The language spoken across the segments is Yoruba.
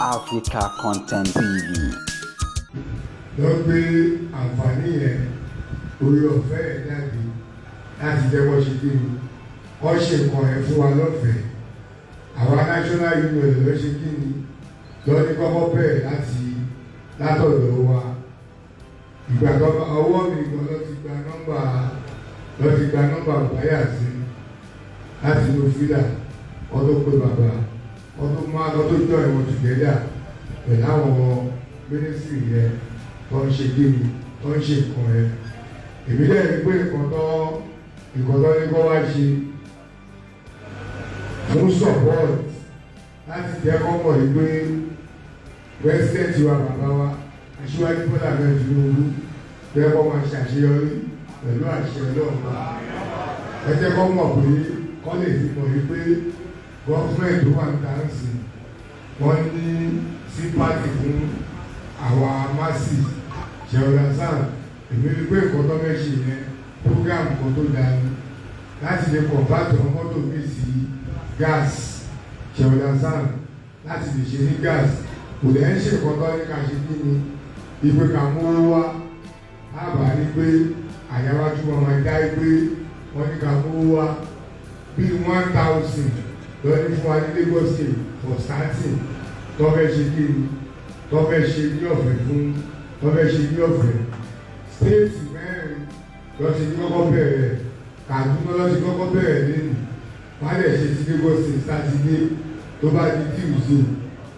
Africa Content TV. Lọ gbé àǹfààní yẹn, orí ọ̀fẹ́ yẹn jáde láti jẹ́wọ́ ṣe kí ni wọ́n ṣe nǹkan yẹn fún wa lọ́fẹ̀ẹ́. Àwa National Union lọ ṣe kí ni lọ ní kọ́kọ́ bẹ̀rẹ̀ láti látọ̀dọ̀ wa. Ìgbà tó ọwọ́ mi gan lọ ti gba nọ́mbà, lọ ti gba nọ́mbà báyà sí láti inú fílà ọdún pé bàbá ọdún máa ọdún jọ ìwọ̀n together pẹ̀lú àwọn mínísírì yẹn tó ń ṣe kí ni tó ń ṣe nǹkan yẹn. Èmi dẹ̀ rí pé nǹkan tó ní kó wá ṣe fún support láti jẹ́ kó mọ̀ yìí pé president wa, bàbá wa, Aṣíwájú Bọ́lá Ahmed Tinubu, jẹ́ kó máa ṣàṣeyọrí pẹ̀lú àṣẹ Ọlọ́run wa. Ẹ jẹ́ kó mọ̀ pé kó lè fi mọ̀ yìí pé government tó wà ní tàǹsì wọ́n ní sympathy fún àwa masses ṣe understand. Èmi rí pé nǹkan tó fẹ́ ṣe yẹn, program kan tó dáa ni láti lè convert àwọn mọ́tò míì sí gas, ṣe understand, láti lè ṣe ní gas. Kò lẹ́ ń ṣe nǹkan tó ní ká ṣe kí ni ìpè ká mú owó wá àbá ní pé àyàwájú wọn máa dá pé wọ́n ní ká mú owó wá bíi 1,000 lọ́ní fún wa ní Lagos State for starting, tó fẹ́ ṣe kí ni tó fẹ́ ṣe ní ọ̀fẹ́ fún, tó fẹ́ ṣe ní ọ̀fẹ́. State mẹ́rin lọ ti kọ́kọ́ bẹ̀rẹ̀. Kaduna lọ ti kọ́kọ́ bẹ̀rẹ̀ lẹ́nu, wọ́n á lè ṣe ti Lagos State Sátidé, tó bá di Tuesday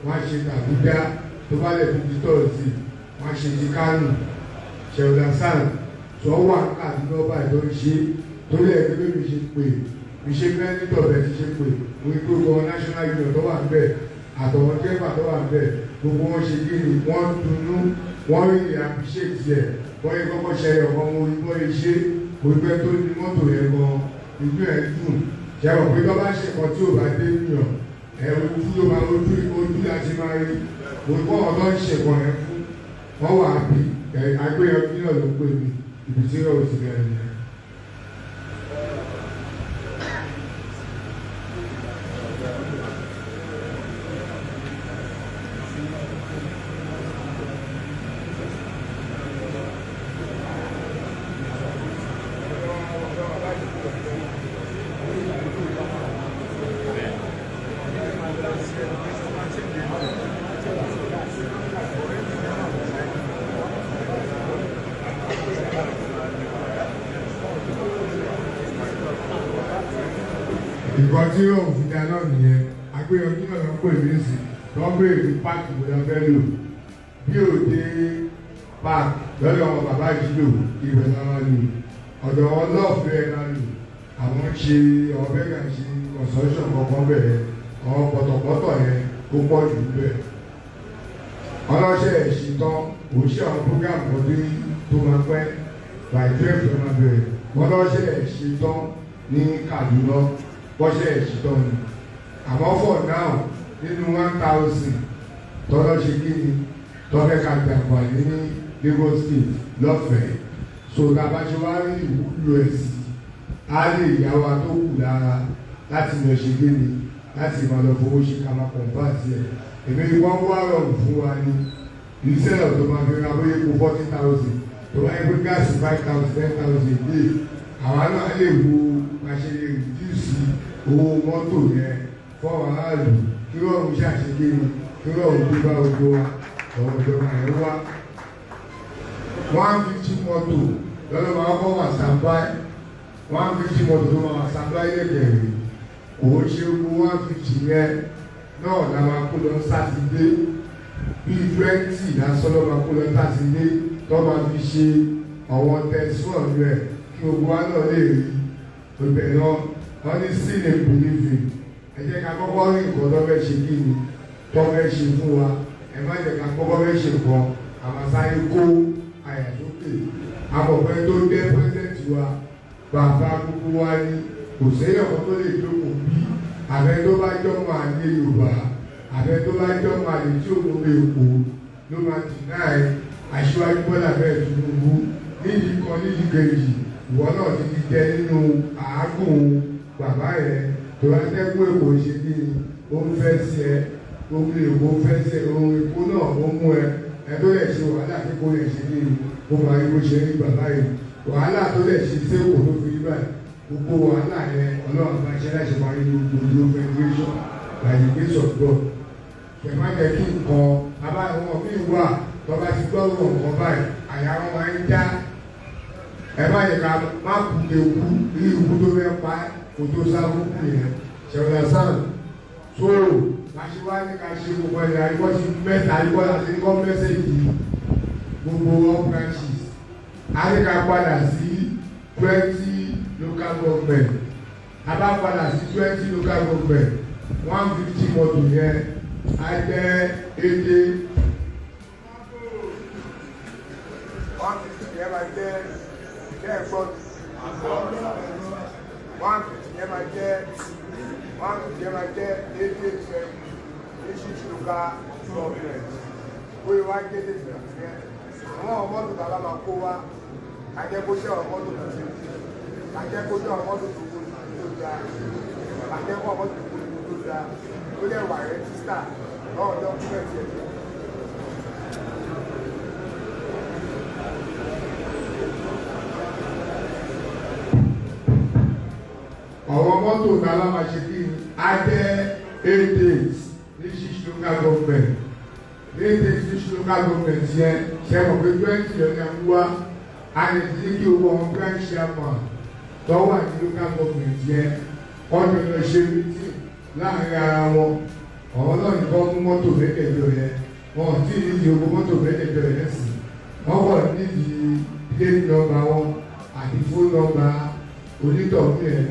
wọ́n á ṣe Abuja, tó bá lè fi di Thursday wọ́n á ṣe ti Kano, ṣe understand. Tó wà Kaduna báyìí tó ń ṣe torí ẹ̀ pé mi ṣe pè mi ṣe mẹ́nítọ̀ bẹ́ẹ̀ ti ṣe pè mo ní gbogbo National Union tó wà níbẹ̀ àtọ̀wọ́n dẹ́gbà tó wà níbẹ̀, gbogbo wọn ṣe kí ni wọ́n dunnú, wọ́n rí appreciate ẹ̀ bọ́yé kọ́kọ́ ṣẹlẹ̀ ọ̀kan mo rí bọ́yé ṣe mo rí pé tó ní mọ́tò yẹn gan inú ẹ̀ dùn. Ṣe mọ̀ pé tó bá ṣe kan tí ò bá dé yàn ẹ̀ ojú ló máa ojú ojú láti máa rí. Mo rí kọ́ ọ̀dọ́ ń ṣe kan yẹn fún wọ́n wà bí ẹ̀ agbéyọ̀bí náà ló pè mí ibi tí yóò ti bẹ̀rẹ̀ nìyẹn. Nǹkan tí yóò fi dá náà nìyẹn. Agbéyanjú náà ló ń pè mí sí tó ń béèrè ní páàkì wo la fẹ́ lò bí òde páàkì lọ́dọ̀ àwọn bàbá yìí lò ibẹ̀ la máa lò, ọ̀dọ̀ wọn lọ́ọ̀fẹ́ la lò. Àwọn ń ṣe àwọn bẹ́ẹ̀ kà ń ṣe construction kankan bẹ̀rẹ̀ àwọn pọ̀tọ̀pọ̀tọ̀ yẹn ó pọ̀ jù bẹ́ẹ̀. Ọlọ́ṣẹ́ ẹ̀ṣin tán kò ṣe àwọn program kan dé tó máa pẹ́ by 12 tó máa bẹ̀rẹ̀. Wọ́n lọ́ṣẹ́ ẹ̀ṣin tán ní Kaduna, bọ́ṣẹ́ ẹ̀ṣin tán ni. Àmọ́ for now, nínú 1,000 tọ́lọ́ ṣe kí ni tọ́fẹ́ ká jàǹfààní ní Lagos State lọ́fẹ̀ẹ́, so tá a bá ṣe wá rí ìwúlò ẹ̀ sí, á lè yá wa tó kù lára láti lọ ṣe kí ni láti máa lọ fowó ṣe ká máa convert ẹ̀. Èmi ni wọ́n wá rọrùn fún wa ní instead of tó máa fi ra bóyá epo 40,000, tó bá yẹ pé gáàsì 5,000, 10,000 dé, àwa náà lè wo bá ṣe lè reduce owó mọ́tò yẹn fọ́wọ́n aráàlú kí rọrùn ṣàṣekí ni kí rọrùn tó bá gbogbo wa ọ̀rọ̀ ìjọba yẹn wá. 150 mọ́tò lọ́dọ̀ máa kọ́ wà standby, 150 mọ́tò tó máa wà standby lẹ́gẹ̀rẹ́. Kò ń ṣe gbogbo 150 yẹn náà la máa kó lọ Sátidé, bíi 20 lásán ló máa kó lọ Sátidé tó máa fi ṣe àwọn tẹ̀sán rẹ̀ kí gbogbo wa náà lè rí ibẹ̀ náà. Wọ́n ní still a believing. Ẹ jẹ́ ká kọ́kọ́ rí nǹkan tó fẹ́ ṣe kí ni tó fẹ́ ṣe fún wa. Ẹ má jẹ́ ká kọ́kọ́ fẹ́ ṣe nǹkan àmàsáyé kó àyà sókè. Àmọ̀pẹ́ tó dé president wa, bàbá gbogbo wa ní kò séyàn kan tó lè jókòó bí àbẹ tó bá jọmọ àlè Yorùbá, àbẹ tó bá jọmọ àlè tí òun lè kó ló máa deny Aṣíwájú Bọ́lá bẹ́ẹ̀ Tinubu nídìí kan nídìí kejì. Ìwọ náà ti di jẹ nínú àágùn bàbá yẹn tó bá tẹ́kù èkó ṣe kí ni ó ń fẹ́ sí ẹ. Omi Èkó fẹ́ ṣe ohun Èkó náà ó mú ẹ ẹ tó lè ṣe wàhálà kíkó lè ṣe ní ó máa rí bó ṣe rí bàbá yìí wàhálà tó lè ṣe séwò tó fi rí báyìí gbogbo wàhálà yẹn Ọlọ́run bá ṣe láṣẹ parí gbogbo ìlú federation by the grace of God. Ẹ má jẹ́ kí nǹkan bàbá wọn míì wà tọ́ba ti gbọ́ nǹkan báyìí àyà wọn máa ń já. Ẹ má yẹ ká má kú ewu rí ikú tó fẹ́ pa kó tó sáré kú yẹn ṣẹ̀wọ̀n sàn tó láṣẹ wá ní ká ṣe gbogbo ẹ̀yà ikọ́ ti mẹ́ta ikọ́ láti ní kọ́ mẹ́sẹ̀gì gbogbo all branches. A ní ká padà sí 20 local government. A bá padà sí 20 local government 150 mọ́tò yẹn á jẹ́ èdè 150 yẹn máa jẹ́ ẹ̀gbọ́n 150 yẹn máa jẹ́ 150 yẹn máa jẹ́ èdè 20 local government. Bóyá wá jẹ́ èdè 20 yẹn àwọn mọ́tò tàbá máa kó wá ajẹ́kójẹ́ àwọn mọ́tò tó ṣe ajẹ́kójẹ́ àwọn mọ́tò tó kó tó dáa ajẹ́kó àwọn mọ́tò tó kó tó dáa ó lè wà rẹ́jísítà lọ́wọ́ dọ́kúmẹ̀tì ẹ̀. Àwọn mọ́tò tàbá máa ṣe kí á jẹ́ 8 days ní 6 local government. 8 days ní 6 local government yẹn ṣe mọ̀ pé 20 ọ̀nà ń wá a lè ti ní kí owó ọmọ branch chairman tó wà ní local government yẹn ọdún lọ ṣe meeting láàrin ara wọn. Àwọn náà nìkan mú mọ́tò mẹ́tẹ̀ẹ̀jọ yẹn wọn ò tí ì nídìí owó mọ́tò mẹ́tẹ̀ẹ̀jọ yẹn sí wọ́n kọ̀ nídìí plate number wọn àti phone number onítọ̀hún yẹn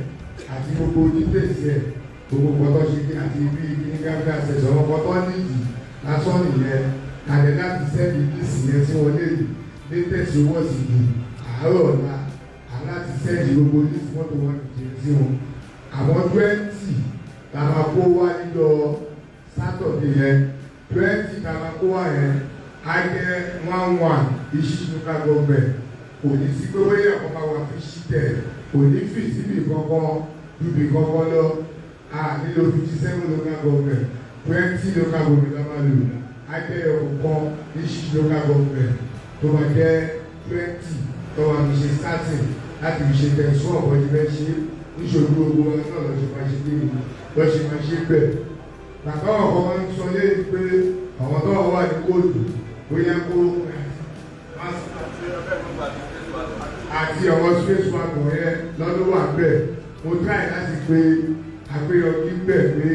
àti gbogbo details yẹn gbogbo kọ́tọ́ ṣe kí àti bí kíní káfíńtà ṣẹ̀ṣẹ̀ wọn kọ́tọ́ nídìí lásán nìyẹn àlẹ́ láti sẹ́ẹ̀dì bíìsì yẹn tí wọ́n lè ní tẹ̀sí owó sì di àárọ̀ ọ̀la aláti sẹ́ẹ̀dì gbogbo lísì mọ́tò wọn jẹ́ sí wọn. Àwọn 20 la máa kó wá nílọ sátọ̀dé yẹn 20 la máa kó wá yẹn á jẹ́ 1-1 iṣu local government. Kò ní sí pé wọ́n yẹ kó máa wà fi ṣí tẹ̀ kò ní fi síbi kankan bíbi kankan lọ a nílò 57 local government 20 local government la máa lò á jẹ́ ọ̀kọ̀ọ̀kan iṣu local government tó máa jẹ́ 20 tó máa fi ṣe starting láti fi ṣe tẹ̀sán ọ̀pọ̀ ti fẹ́ ṣe níṣòro gbogbo wa náà lọ́ọ́ ṣe máa ṣe dé lọ́ọ́ ṣe máa ṣe bẹ̀. Bàbá ọ̀kọ́ máa ń sọ léyìí pé àwọn tó wà ní kóòtù bóyá kó àti àwọn space wagon yẹn lọ́dún wà bẹ́ẹ̀. Mo try láti pe àpéyọkí bẹ̀ pé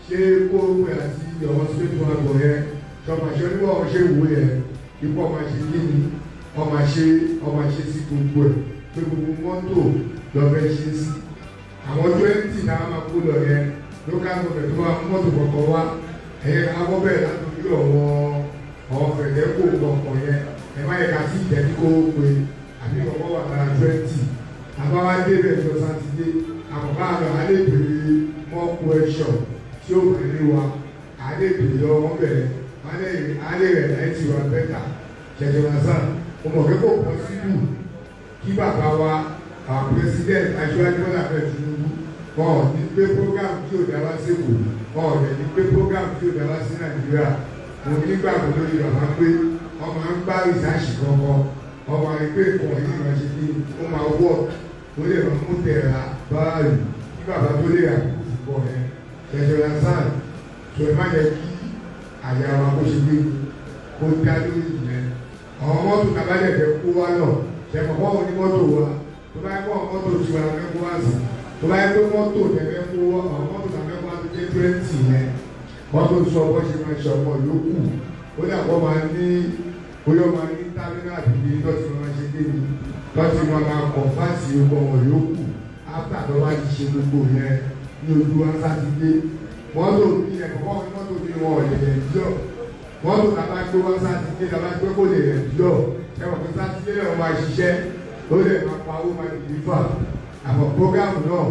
ṣé kóòtù àti àwọn space wagon yẹn ṣọmọṣẹ́ oníwọ̀ ṣe wò yẹn ipò ọmọ ṣe kí ni ọmọ ṣe sí gbogbo ẹ̀ pé gbogbo mọ́tò lọ́fẹ́ ṣe sí. Àwọn 20 náà máa kó lọ yẹn local government tó wá mọ́tò kọ̀ọ̀kan wá ẹ̀yẹ ká kọ́ bẹ̀rẹ̀ látòrí ọ̀wọ́n fẹ̀lẹ́ kó kọ̀ọ̀kan yẹn ẹ̀ má yẹ ká sí ìjẹ́bí kó pé àbí kọ̀ọ̀kan wà lára 20. Àbáwá débẹ̀ jọ sátidé àkọ́kọ́ àlọ́ alẹ́ bèrè more question tí ó bẹ̀rẹ̀ wa alẹ́ bèrè lọ́wọ́ bẹ̀rẹ̀ alẹ́ rẹ̀ láì ti wà bẹ́tà ṣẹ̀ṣẹ̀ mo mọ̀ pé kò pọ̀ sílù kí bàbá wa our president Aṣíwájú Bọ́lá Ahmed Tinubu wọn ò ní gbé program tí ò dára sí Èkó wọn ò dẹ̀ ní gbé program tí ò dára sí Nàìjíríà. Mo nígbàgbọ́ lórí bàbá pé wọ́n máa ń gbá ìsáàsì kankan wọ́n máa rí pé nǹkan yìí máa ṣe kí ó máa wọ̀ ó lè máa mú tẹ̀ra báàlù kí bàbá tó lè àkókò fún ọ yẹn ṣẹ̀ṣẹ̀ sàn tó ẹ má jẹ́ kí àyà wa kó ṣe gbé kó dá lórí ìyẹn. Àwọn mọ́tò tàbálẹ̀ fẹ́ kó wá náà ṣẹ̀mọ̀ fọ́ òní mọ́tò wa tó bá yẹ kó àwọn mọ́tò tiwa la fẹ́ kó wá sí tó bá yẹ kó mọ́tò tẹ̀fẹ́ kó wá àwọn mọ́tò tàbẹ́ kó wá tó jẹ́ 20 yẹn mọ́tò sọ bọ́ ṣe máa ṣe ọmọ yòókù ó dà kó máa ní bóyá máa ní támínà àbíkí tọ́tí máa ṣe dé ni tọ́tí máa kọ̀ fáàsì ọmọ yòókù áfítà tó bá ti ṣe gbogbo yẹn ní ojú wa sátidé mọ́tò bí ẹ̀kọ́ mọ́tò bí wọn ò lè yẹn jọ mọ́tò tàbá gbé wá sátidé tàbá gbé kó lè yẹn jọ ẹ̀wọ̀n pé sátidé náà máa ṣiṣẹ́ ó lè máa pa owó máa dìlífà àmọ́ prógámù náà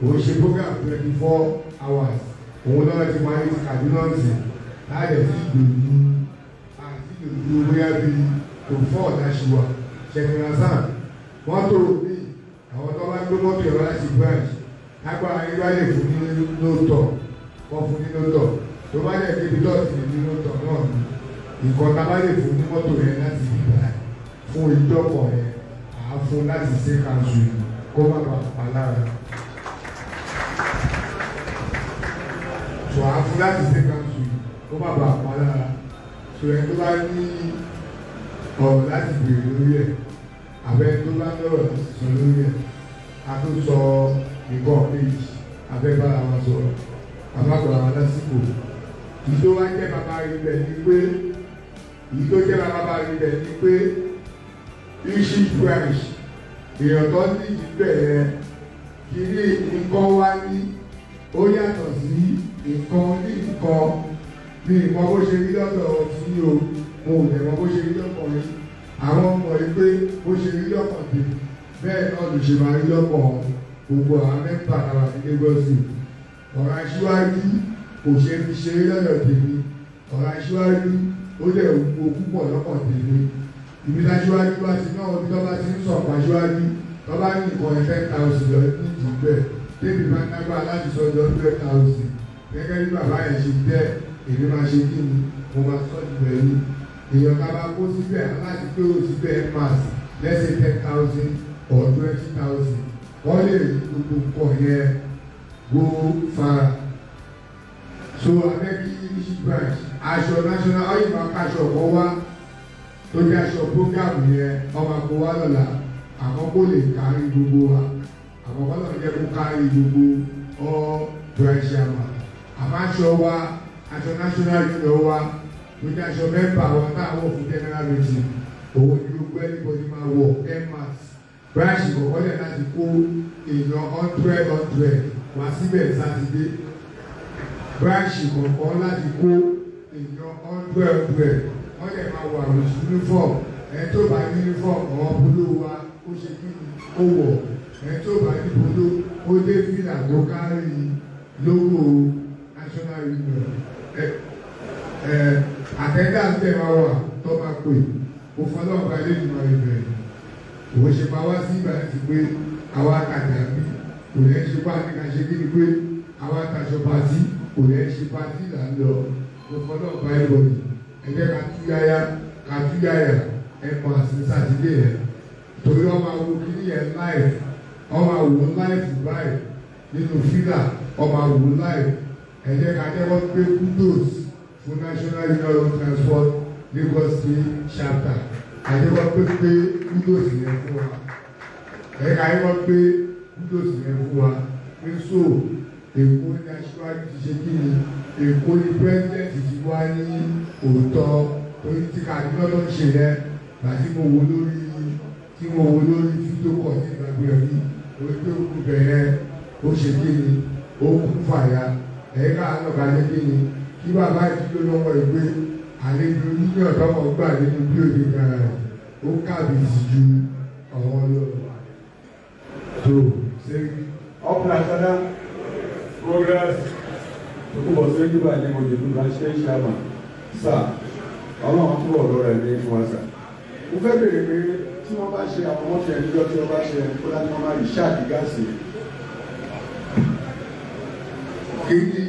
kò ṣe prógámù 24 hours òun náà ti máa ní Kaduna sí láàdẹ̀ sí ìgbòho àti ìgbòho bóyá bíi tó fọ́ ọ̀dà ṣùwà ṣẹ̀kìrìnàsán mọ́tò bíi àwọn tó bá gbé mọ́tò ẹ̀rọ láti branch lágbára yín bá lè fún ní lóòótọ́ kọ́ fún ní lóòótọ́ Tó bá dẹ̀ débi lọ́ọ̀tì ní mọ́tò náà ni nǹkan tá a bá lè fún ní mọ́tò yẹn láti bíbá fún ìjọpọ̀ yẹn à á fún láti ṣe kanṣu kó má bàa pa lára. Tó à á fún láti ṣe kanṣu kó má bàa pa lára. Tó ẹ tó bá ní ọ̀rọ̀ láti béèrè lórí ẹ̀ àbẹ́ tó bá lọ́rọ̀ láti sọ lórí ẹ̀ a tó sọ nǹkan méjì abẹ́ bára wa sọ̀rọ̀ àbábọ̀ àwọn lásìkò. Èyí tó wá jẹ́ bàbá ibẹ̀ ni pé èyí tó jẹ́ bàbá ibẹ̀ ni pé ishi branch èèyàn tó ní ìbẹ̀ yẹn kiri nǹkan wá ní ó yàtọ̀ sí nǹkan ní nǹkan ní nǹkan bó ṣe rí lọ́dọ̀ tí o mo ò lè mọ bó ṣe rí lọ́kàn yìí àwọn ọmọ yìí pé bó ṣe rí lọ́kàn tèmi bẹ́ẹ̀ náà ló ṣe máa rí lọ́kàn gbogbo àwọn mẹ́fà náà ní Lagos State. Ọ̀rọ̀ aṣíwájú kò ṣe fi ṣeré lọ́dọ̀ tèmi, ọ̀rọ̀ aṣíwájú ó dẹ̀ wo púpọ̀ lọ́kàn tèmi. Ibi táṣíwájú bá ti náà ibi tó bá ti ń sọ̀pọ̀ aṣíwájú tó bá ní nǹkan 10,000 lọ ní ìdìbẹ̀ tèmi bá nágbá láti sọ di 100,000 gẹ́gẹ́ bí bàbá yẹn ṣe jẹ́ èmi máa ṣe kí ni mo máa sọ ìbẹ̀ yìí. Èèyàn ká bá kó síbẹ̀ láti pé ó síbẹ̀ mass lẹ́sẹ̀ 10,000 or 20,000 wọ́n lè rí gbogbo nǹkan yẹn go far. So abẹ́kí Ishi branch aṣọ national ọyìn máa kaṣọ ọ̀kan wá tó jẹ́ aṣọ program yẹn ọmọ àpò wá lọ́la àmọ́ kó lè kárí gbogbo wa àmọ́ kó lọ́ọ́ jẹ́ kó kárí gbogbo all branch chairman. Àmọ́ aṣọ wa aṣọ national union wa tó jẹ́ aṣọ mẹ́fà wa táwọn fún general meeting òun ni gbogbo anybody máa wọ̀ en masse. Branch kọ̀ọ̀kan lẹ̀ láti kó èèyàn 100 wá síbẹ̀ sátidé. Branch kọ̀ọ̀kan láti kó èèyàn 100 wọ́n lè máa wà with uniform. Ẹni tó bá ní uniform ọ̀hún polo wa ó ṣe kí ni ó wọ̀. Ẹni tó bá ní polo ó dé fìlà tó kárí logo national union. Attendance tẹ̀ máa wà tó máa pè mo fọlọ́ọ̀bá ilé ìgbìmọ̀ ìbẹ̀rẹ̀. Òun ṣe máa wá sí ìgbà láti pé àwa àtàjà bí kò lẹ́ ṣe bá ní ká ṣe kí ni pé àwa àtàṣọ pàtí kò lẹ́ ṣe pàtí là ń lọ. Mo fọlọ́ọ̀bá ẹ̀bọ̀dì ẹ jẹ́ ká túyáyá ká túyáyà ẹ mọ̀ àti sátidé yẹn torí wọ́n máa wo kíní yẹn live wọ́n máa wò live báyìí nínú fílà wọ́n máa wò live. Ẹ jẹ́ ká jẹ́wọ́ pé kudos fún National Union of Transport Lagos State chapter. Àyẹ̀wò pé kudos yẹn fún wa. Ẹ̀ka àyẹ̀wò pé kudos yẹn fún wa pé so Èkó ní aṣíwájú ti ṣe kí ni Èkó ní president ti wá ní òótọ́ torí tí Kaduna ló ń ṣe yẹn láti mo wo lórí tí mo wo lórí fídíò kọ̀ ní ìgbàgbé ẹ̀mí orí pé ó kú bẹ̀rẹ̀ ó ṣe kí ni ó kún fàyà. Ẹ̀ka àlọ́ka ṣe kí ni kí bàbá ìdílé lọ́wọ́ ìgbé àlejò union tọmọ gbà nínú bí òde gara rẹ̀ ó kábíyèsí ju àwọn lọ. So ṣé up national progress Tokunbo Seriki báyìí ní mo lè dúró ṣe é ṣàmà sà ọlọ́run tó wọ̀ lọ́rọ̀ ẹ̀ ní fún wa sà. Mo fẹ́ bèrè pé tí wọ́n bá ṣe àwọn mọ́tò ẹ̀ níjọ́ tí wọ́n bá ṣe kó láti wọ́n máa rí ṣáàkì gáàsì. Kí ni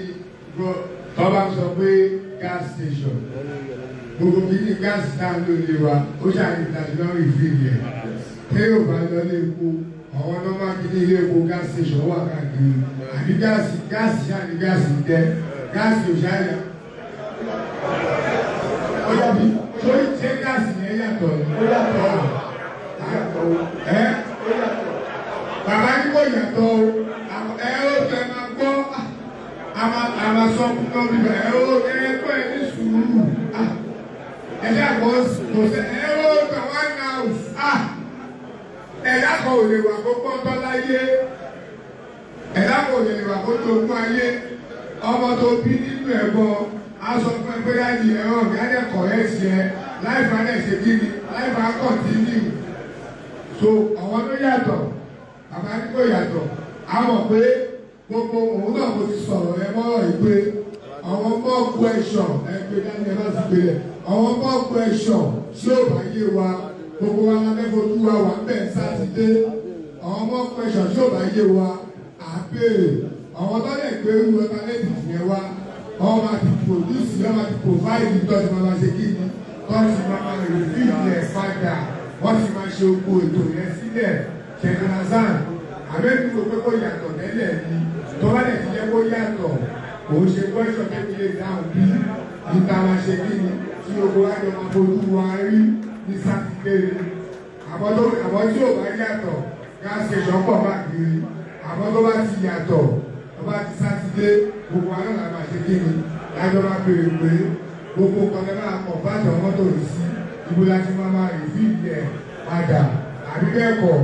tọ́ bá sọ pé gas station gbogbo kìíní gáàsì tá a lò lè wa ó ṣàyè ìdájọ́ ìfìlì ẹ̀ téèyàn bá lọ lé epo àwọn nọ́mbà kìíní ilé epo gas station wà káàkiri àbí gáàsì gáàsì ṣáà ní gáàsì jẹ gáàsì ò ṣáà yà ó yàbí torí ṣé gáàsì yẹn yàtọ̀ Ó yàtọ̀. Ẹ bàbá ní kò yàtọ̀ o ẹ ó fẹ́ máa gbọ́ a máa sọ fún ọ bíbẹ̀ ẹ ó ẹ kọ́ ẹ ní sùúrù ẹ dàgbọ́ kò sẹ́ ẹ ó gbà one house ẹ̀dá kan ò lè wà kó pọ́ńtọ́ láyé ẹ̀dá kan ò lè wà kó tó ogún ayé ọmọ tó bí nínú ẹ̀bọ aṣọ fún ẹgbẹ́ láti ẹ̀rọ ọ̀gá ẹ̀ kọ̀ ẹ̀ ṣe ẹ̀ láìpẹ́ ẹ̀ ṣe kí ni láìpẹ́ kọ̀tínú. So àwọn ló yàtọ̀ bàbá ní kò yàtọ̀ a mọ̀ pé gbogbo òun náà mo ti sọ̀rọ̀ ẹ mọ́rọ̀ yìí pé àwọn more question ẹ pé dání ẹ bá ti pè é àwọn more question tí ó bá yé wa gbogbo wa la fẹ́ fojú wa wà bẹ́ẹ̀ sátidé àwọn more question tí ó bá yé wa à béèrè àwọn tó lè gbé irú alternative yẹn wá Wọ́n máa ti produce, wọ́n máa ti provide tó ti máa ṣe kí ni, tó ti máa refill ẹ̀ padà, wọ́n ti máa ṣe oko ètò yẹn sílẹ̀. Ṣẹ̀dọ̀nàsán àbẹ́bí wo pé kó yàtọ̀ tẹ́lẹ̀ ni, tó bá lè ti jẹ́ kó yàtọ̀, kò ń ṣe question tó ti lè dáhùn bí ìta máa ṣe kí ni tí gbogbo wa jọ máa fojú wa rí ní Sátidé. Àmọ́ tí ò bá yàtọ̀, gas station pọ̀ káàkiri. Àmọ́ tó bá ti yàtọ̀, tó bá ti Sátidé, gbogbo wa náà la máa ṣe kí ni lájọ́ máa béèrè pé gbogbo nǹkan tẹ́ máa kọ̀ bájọ́ mọ́tò yìí sí ibo la ti máa máa refill ẹ̀ padà àbí bẹ́ẹ̀ kọ́.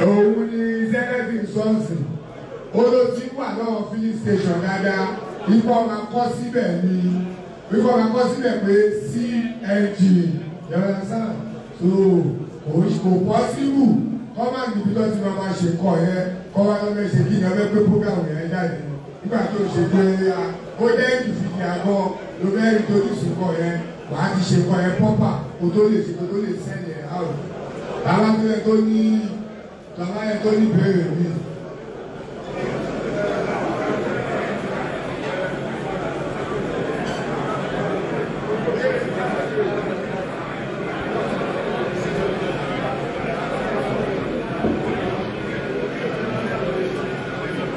Òun ni Zenith Sọ́ọ̀sì ó ló ti wà lọ́wọ́ filling station dáadáa. Ikọ̀ máa kọ́ síbẹ̀ ni, ikọ̀ máa kọ́ síbẹ̀ pé CNG yọ̀rọ̀ sàn. So kò pọ́sibù kọ́ máa níbi tó ti máa máa ṣe kọ́ yẹn, kọ́ wá lọ́mọ ṣe kí ni ọbẹ̀ pé program yẹn jáde nígbà tó ṣe pé ó jẹ́ ìfìdí àgọ́ ló fẹ́ introduce kọ́ yẹn, wàá ti ṣe kọ́ yẹn pọ́pà kó tó lè ṣe kó tó lè send yẹn out. Bàbá tó yẹ tó ní bàbá yẹn tó ní ìbéèrè mi.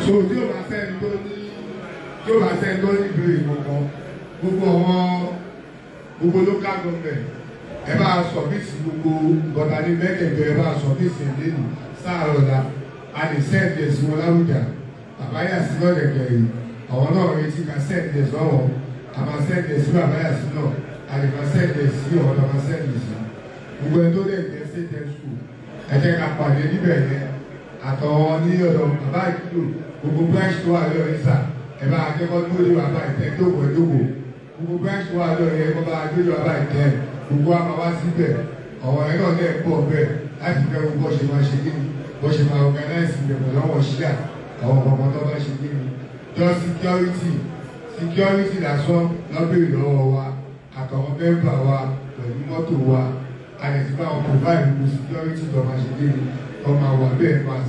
So tí o bá sẹ́ni tó ní tí o bá sẹ́ni tó ní ìbéèrè kankan, gbogbo àwọn gbogbo local government ẹ bá sọ̀bíìsì gbogbo gọ̀dà ní mẹ́kẹ̀jọ, ẹ bá sọ̀bíìsì lẹ́nu sáàrọ̀ la a lè sẹ́ẹ̀dì ẹ̀sìn wọn láwùjá. Bàbá yà sí náà lẹ̀kẹ̀ yìí, àwọn náà retí ká sẹ́ẹ̀dì ẹ̀sìn ọ̀wọ́, a máa sẹ́ẹ̀dì ẹ̀sìn bàbá yà sí náà, a lè máa sẹ́ẹ̀dì ẹ̀sìn ọ̀wọ́ la máa sẹ́ẹ̀dì sí. Gbogbo ẹni tó lè jẹ́ state school, ẹ jẹ́ ká pàdé níbẹ̀ yẹn àtọ̀wọ́ ní ọ̀dọ̀ bàbá ìkìlò gbogbo branch tó wà lórí sà, ẹ bá akẹ́kọ̀ọ́ tó lé bàbá ìtẹ́ jókòó jókòó. Gbogbo branch tó wà lórí ẹ kọ́ bá dójú bàbá ìtẹ́, gbogbo wa máa wá síbẹ̀. Ọ̀wọ́ ẹ náà lẹ̀ pọ̀ bẹ́ẹ̀ láti fẹ́ wo bọ́ ṣe máa ṣe kí ni, bọ́ ṣe máa organize ibẹ̀ pẹ̀lú àwọn ṣíà àwọn ọmọ tó bá ṣe kí ni. Just security, security lásán lọ́bẹ̀rẹ̀ lọ́wọ́ wa àtọ̀wọ́ mẹ́mbà wa pẹ̀lú mọ́tò wa, a lè ti bá wọn provide gbogbo security tó máa ṣe kí ni, tó máa wà bẹ́ẹ̀ pass.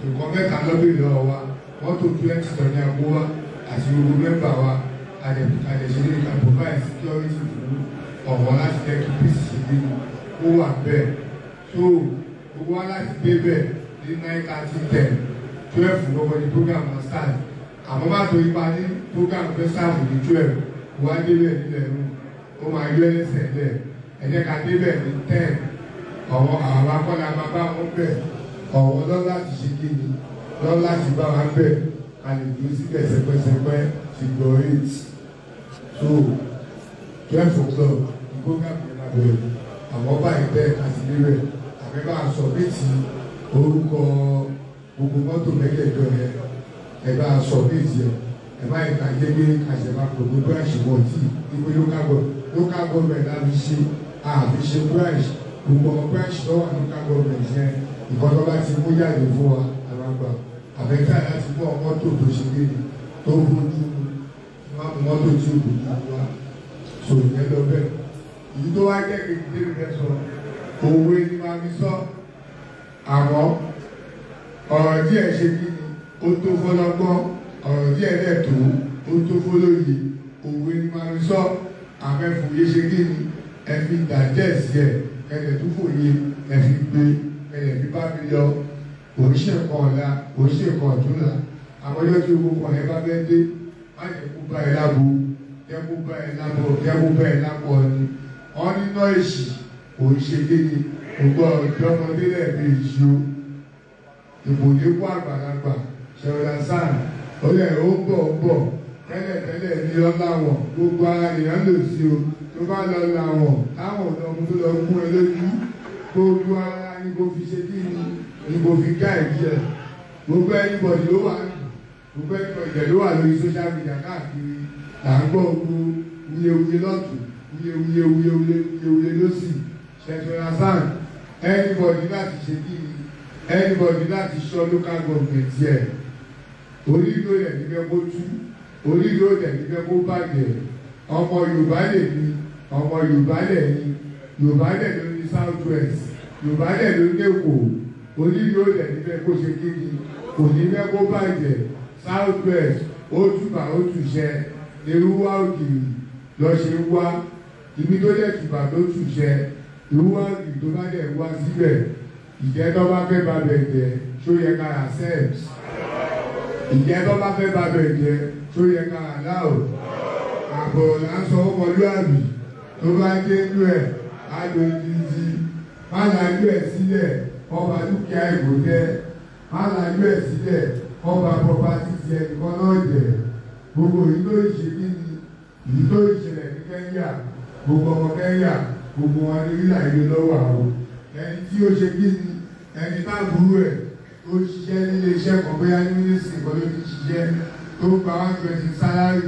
Nǹkan mẹ́ta lọ́bẹ̀rẹ̀ lọ́wọ́ wa, mọ́tò 20 tọ́ni àgbo wa àti gbogbo mẹ́mbà wa, a lè ṣe ní ká provide security fún ọ̀wọ́ láti jẹ́ kí peace ṣe kí ni ó wà bẹ́ẹ̀. So gbogbo wa láti dé bẹ́ẹ̀ ní 9:30, 10, 12 gbogbo ní program máa start. Àmọ́ bá torí pa ní program fẹ́ sáàfù ní 12, wá débẹ̀ nílẹ̀ rú, ó máa yọ ẹsẹ̀ lẹ̀. Ẹ jẹ́ ká débẹ̀ ní 10. Ọ̀wọ́ àwọn akọ́lá máa bá wọn bẹ̀, ọ̀wọ́ lọ́ láti ṣe kí ni, lọ́ láti bá wa bẹ̀, ká lè dúró síbẹ̀ sẹpẹsẹpẹ ti gbọ́ 8. So 12 o'clock ní program yẹn máa bẹ̀rẹ̀. Àmọ́ báyìí bẹ́ẹ̀ ká ti débẹ̀, àbí bá a sọ bí ti orúkọ gbogbo mọ́tò mẹ́jẹ̀ẹ̀jọ yẹn, ẹ bá a sọ bí ti ẹ, ẹ má yẹ ká jẹ́ pé àṣẹ̀bá kò ní branch wọ̀ tí ìwé local government la fi ṣe, àfi ṣe branch, gbogbo ọmọ branch tó wà local government yẹn, ìkan tó bá ti mú jáde fún wa àgbàgbà àfẹ́tà láti mú mọ́tò tó ṣe kéde tó bójú má mú mọ́tò tí ò bójú wa. So ìyẹn lọ bẹ́ẹ̀. Èyí tó wá jẹ́ kejì débi fẹ́ sọ, òwe ni màá fi sọ, àmọ́ ọ̀rọ̀ díẹ̀ ṣe kí ni ó tó fọlọ́gbọ́n, ọ̀rọ̀ díẹ̀ dẹ̀ tó ó tó fọlóye. Òwe ni màá fi sọ, àmẹ́fòye ṣe kí ni ẹ fi digest ẹ, ẹ̀rẹ̀ tó fòye ẹ fi gbé, ẹ̀rẹ̀ fi bá mi lọ. Kò ń ṣe nǹkan ọ̀la, kò ń ṣe nǹkan ọ̀túnla. Àmọ́jọ́ tí gbogbo kan ẹ bá fẹ́ dé, má jẹ́ kó bá ẹ lábo, jẹ́ kó bá ẹ lábo, jẹ́ kó bá ẹ lápọ̀ ni. Wọ́n níná èṣì kò ń ṣe kí ni, kò gbọ́ ọ̀dọ́mọdé lẹ́ẹ̀mejì o. Ìbòye kó àgbàlagbà ṣẹ̀rọ̀dà ó lẹ̀ ó ń bọ̀ ń bọ̀ tẹ́lẹ̀tẹ́lẹ̀ ní ọ̀làwọ̀n gbogbo ara èèyàn lò sí o. Tó bá lọ làwọ̀n táwọn ọ̀dọ́ ọmọ tó lọ gún ẹ lójú, gbogbo ara ni kò fi ṣe kí ni, ni kò fi ká ìdí ẹ̀. Gbogbo anybody ló wà, gbogbo anybody ló wà lórí social media káàkiri là ń gbọ́ gbogbo wuyewuye lọ́tùn, wuyewuye wuyewuye wuyewuye lọ́sì. Ṣẹ̀ṣọ̀rà anybody láti ṣe kí ni, anybody láti ṣọ́ local government yẹ. Orí ló yẹ níbẹ̀ kó tú, orí ló yẹ níbẹ̀ kó bàjẹ́. Ọmọ Yorùbá lè ní, ọmọ Yorùbá lè ní, Yorùbá lè ló ní South West, Yorùbá lè ló ní Èkó. Onílù ó dẹ̀ níbẹ̀ kó ṣe kíni, kò ní fẹ́ kó bàjẹ́. South West ó túbà ó túṣẹ, Èrúwà Ògìrì lọ ṣe ń wá. Ibi tó dẹ̀ tùbà tó túṣẹ, Èrúwà Ògìrì tó bá dẹ̀ wá síbẹ̀, ìjẹ́ tó bá fẹ́ ba bẹ̀ jẹ́, ṣó yẹ ká accept? Ìjẹ́ tó bá fẹ́ ba bẹ̀ jẹ́, ṣó yẹ ká allow? Àbọ̀ là ń sọ ọmọlúàbí tó bá dé inú ẹ̀, á lo títí, má lajú ẹ̀ sílẹ̀, ọba dúkìá ìbò jẹ́, má lajú ẹ̀ sílẹ̀, ọba property ti ẹnìkan náà jẹ́. Gbogbo èyí tó ṣe kí ni, èyí tó ṣẹlẹ̀ ní Kẹ́ńyà, gbogbo ọmọ Kẹ́ńyà, gbogbo wọn ní ìlà ìlú lọ́wọ́ àwọn. Ẹni tí ó ṣe kí ni, ẹni bá burú ẹ̀ tó ṣiṣẹ́ nílé iṣẹ́ kan bóyá ní mínísírì kan ló ti ṣiṣẹ́ tó gba 120 salary,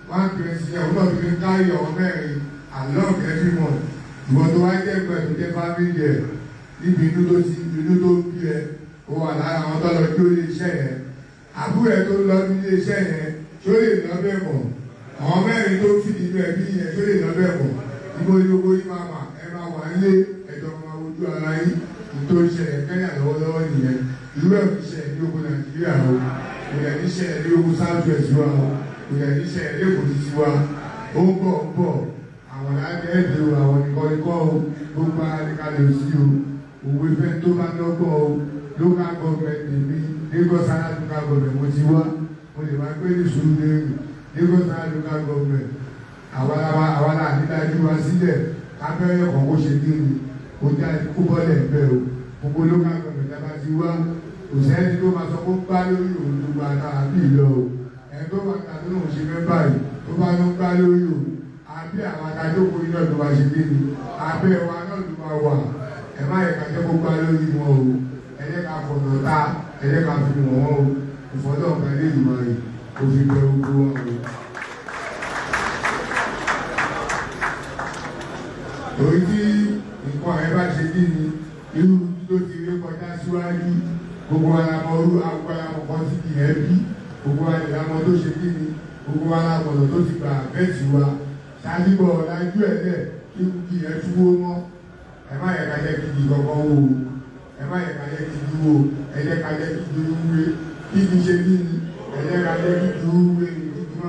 120 ẹ̀ òun náà fi kárí ọmọ mẹ́rin along every month. Ìwọ tó wá jẹ́ ìgbà tó jẹ́ family ẹ̀ níbi inú tó ti inú tó bí ẹ, ó wà lára àwọn tó lọ jó ilé iṣẹ́ yẹn. Àbúrò ẹ̀ tó lọ ní ilé iṣẹ́ yẹn tó lè lọ bẹ́ẹ̀ mọ̀. Àwọn mẹ́rin tó fi inú ẹbí yẹn tó lè lọ bẹ́ẹ̀ mọ̀. Ibo ni gbogbo yín máa wà, ẹ máa wà nílé ẹ̀jọ̀ máa wojú ara yín. Tó ń ṣẹlẹ̀ Kẹ́ńyà lọ́wọ́lọ́wọ́ nìyẹn. Irú ẹ̀ kò ṣẹlẹ̀ ní ogun Nàìjíríà o, kò dẹ̀ ní ṣẹlẹ̀ ní ogun South West wa o, kò dẹ̀ ní ṣẹlẹ̀ ní Èkó títí wa. Ó ń bọ̀ ń bọ̀, àwọn láti ẹ̀dẹ̀ o, àwọn nìkan nìkan o, gbogbo ara ní ká lè sí o. Òwe fẹ́ tó bá lọ́gbọ̀ o, local government èmi, Lagos Island local government mo ti wá, mo lè máa gbé ní Sùúrùlérè, Lagos Island local government. Àwa la níláájú wa sílẹ̀, abẹ́rẹ́ kan kó ṣe kí ni, ó jáde kó bọ́lẹ̀ bẹ́ẹ̀ o. Gbogbo local government tá a bá ti wá, kò sẹ́ni tó máa sọ pé ó gbá lórí òun gbogbo àtàrà bí ìlọ o. Ẹni tó máa ta tó lóun ṣe mẹ́mbà yìí tó bá ló ń gbá lórí òun, àbí àwọn adájókòó yìí náà ló máa ṣe kí ni, abẹ́ wa náà ló máa wà. Ẹ má yẹ ká jẹ́ kó gbá lórí wọn o, ẹ jẹ́ ká fọ̀nà ta, ẹ jẹ́ ká fi wọ̀n o. Ìfọ̀dọ̀ ọ̀gá ilé ìgbìmọ̀ rẹ̀ kò fi bẹ gbogbo wọn o. Torí tí nǹkan ẹ bá ṣe kí ni, irú tó ti rí kọjá síwájú, gbogbo alamọ orú agbogbo alamọ kan sí kì í bí, gbogbo alamọ tó ṣe kí ni, gbogbo alamọ tó ti gbà bẹ́ẹ̀tì wa ṣáájúbọ̀ ọ̀làjú ẹ̀ lẹ̀ kí kì í túwó mọ́. Ẹ má yẹ ká jẹ́ kí di kankan wò ó, ẹ má yẹ ká jẹ́ kí di wò, ẹ jẹ́ ká jẹ́ kí di wúwe, kí di ṣe kí ni,